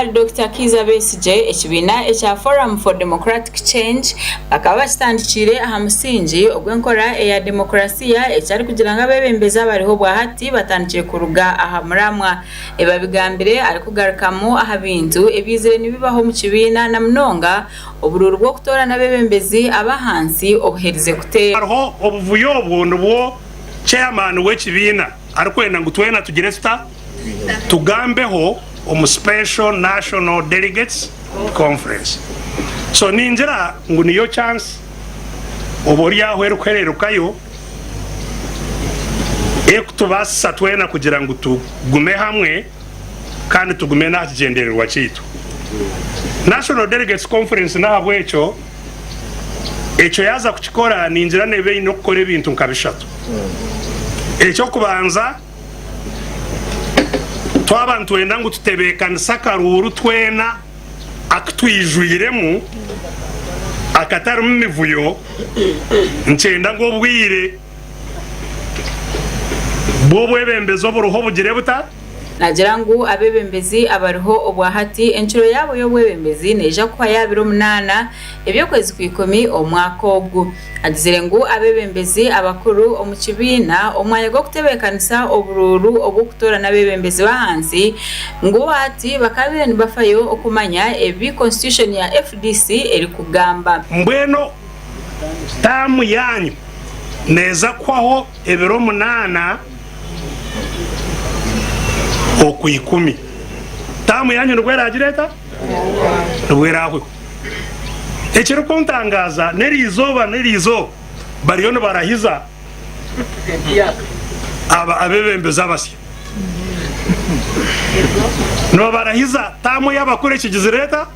Ahari Dokita Kiiza Besigye, ekibiina ekya Forum for Democratic Change bakaba bakitandikiire aha musingi ogw'enkora eya demokurasiya eki arikugira ngu abeebembezi abariho obwahati batandikire kuruga aha muramwa. Ebi abigambire arikugarukamu aha bintu ebiizire nibibaho omu kibiina na munonga oburuuru bw'okutoorana abeebembezi ab'ahansi obuherize kuteerwa. Hariho obuvuyo obwo nibwo chairman w'ekibiina arikwenda ngu twena tugire tuta? Tugambeho omu Special National Delegates Conference. So ningira ngu niyo chance oba ori aho erikuhererukayo erikutubaasisa twena kugira ngu tugume hamwe kandi tugume n'aha kigyendererwa kyaitu. National Delegates Conference n'ahabw'ekyo ekyo yaaza kukikora ningira neeba eine okukora ebintu nka bishatu. Eky'okubanza, twaba nitwenda ngu tutebeekanise akaruuru twena aku twijwiremu akatarimu mivuyo, nikyenda ngu obwire bw'obwebembezi oburiho bugire buta? Naagira ngu abeebembezi abariho obwahati encuro yaabo y'obwebembezi neija kuhwa yaabiro omunaana eby'okwezi kw'ikumi omwaka ogu. Agizire ngu abeebembezi abakuru omu kibiina omwanya gw'okutebeekanisa oburuuru obw'okutoorana abeebembezi b'ahansi ngu hati bakaabaire nibafayo okumanya ebi constitution ya FDC erikugamba. Mbwenu taamu yaanyu neeza kuhwaho ebiro munaana Okwikumi. Taamu yaanyu nibwo eraagire eta? Nibwo eraahweho. Ekirikuntangaaza, n'eri izooba n'eri izooba bariyo nibarahiza abeebembezi abasya. Nibabarahiza taamu ey'abakuru ekigizire eta?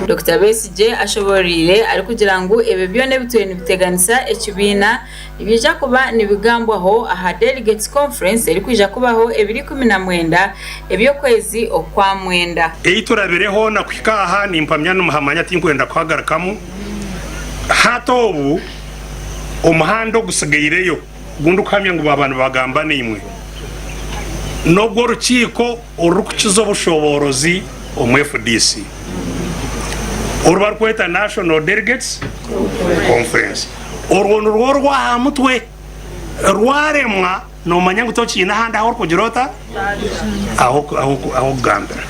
Dokita Besigye ashobooroire arikugira ngu ebyo byona ebitwire nibiteganisa ekibiina Nibiija kuba nibigambwaho aha Delegates Conference erikwija kubaho ebiro 19 eby'okwezi Okwamwenda. Ei turabire hoona kuhika aha nimpamya nimuhamanya tinkwenda kuhagarukamu. Hati obu omuhanda ogutsigaireyo ogu ndikuhamya ngu baaba nibagamba naimwe n'ogw'orukiiko orurikukiza obushoboorozi omu FDC oru barikweta National Delegates Conference. Orwo nirwo orw'aha mutwe. Rwaremwa, noomanya ngu tokiine ahandi ahu orikugira ota? Ah'okugambira.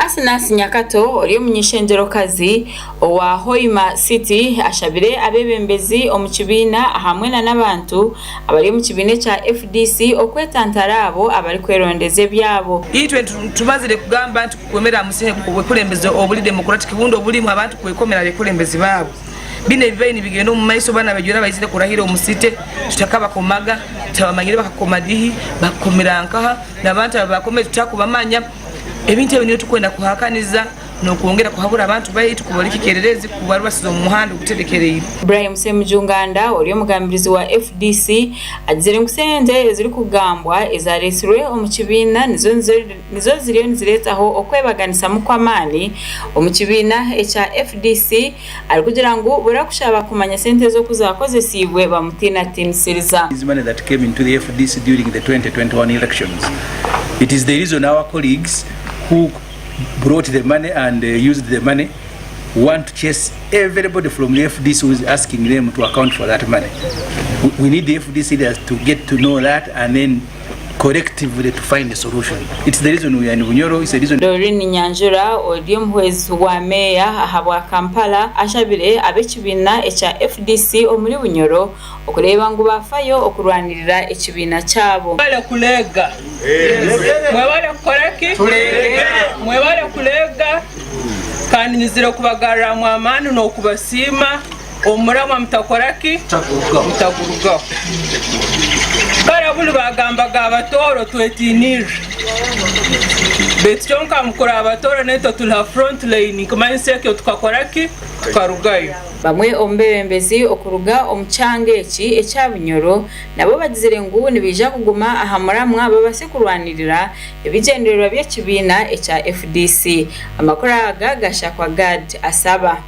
Asnasi Nyakato ori omuny'eishengyerokazi owa Hoima City ashabire abeebembezi omu kibiina ahamwe na n'abantu abari omu kibiina ekya FDC okwetantara abo abarikwerondeza ebyabo. Itwe tumazire kugamba nti kukwemera aha musinge gw'obukulembeze oburi democratic bundi oburimu abantu kwekomera abekulembezi baabo. Binu ebibaire nibigenda omu maiso banu abajura abaizire kurahira omu city tutakabakomaga, tutabamanyire bakakoma dihi, bakukomera nkaha, nabantu ababakomere tutakubamanya. Ebintu ebi nibyo tukwenda kuhakaniza nokwongera kuhabura abantu baitu kubareka ekyererezi kubarubasiza omu muhanda oguterekereire. Ibrahim Ssemujju Nganda ori omugambirizi wa FDC agizire ngu sente ezirikugambwa ezaretsirwe omu kibiina nizo nizo ziriyo nizireetaho okwebaganisamu kw'amaani omu kibiina ekya FDC arikugira ngu buri akushaba kumanya sente ezi oku zaakozesiibwe bamutiinatiinisiriza. This money that came into the FDC during the 2021 elections. It is the reason our colleagues who brought the money and used the money want to chase everybody from the FDC who is asking them to account for that money. We need the FDC leaders to get to know that and then collectively to find a solution. It's the reason we are in Bunyoro, it's the reason. Doreen Nyanjura ori omuhwezi wa meeya ahabwa Kampala ashabire ab'ekibiina ekya FDC omuri Bunyoro okureeba ngu baafayo okurwanirira ekibiina kyabo. Mwebale kureega. Mwebale kukora ki? Mwebale kureega kandi nyizire kubagaruramu amaani n'okubasiima. Omuramwa mutakora ki? Mutagurugaho. Kare buri bagambaga Abatooro twetiinirire. Beitu kyonka mukuru Abatooro naitwe turi ha front line kumanyisa ekyo tukakora ki? Tukarugayo. Bamwe omu beebembezi okuruga omu kyanga eki ekya Bunyoro nabo bagizire ngu nibaija kuguma aha muramwa babase kurwanirira ebigyendererwa by'ekibiina ekya FDC. Amakuru aga gashakwa Gad Asaba.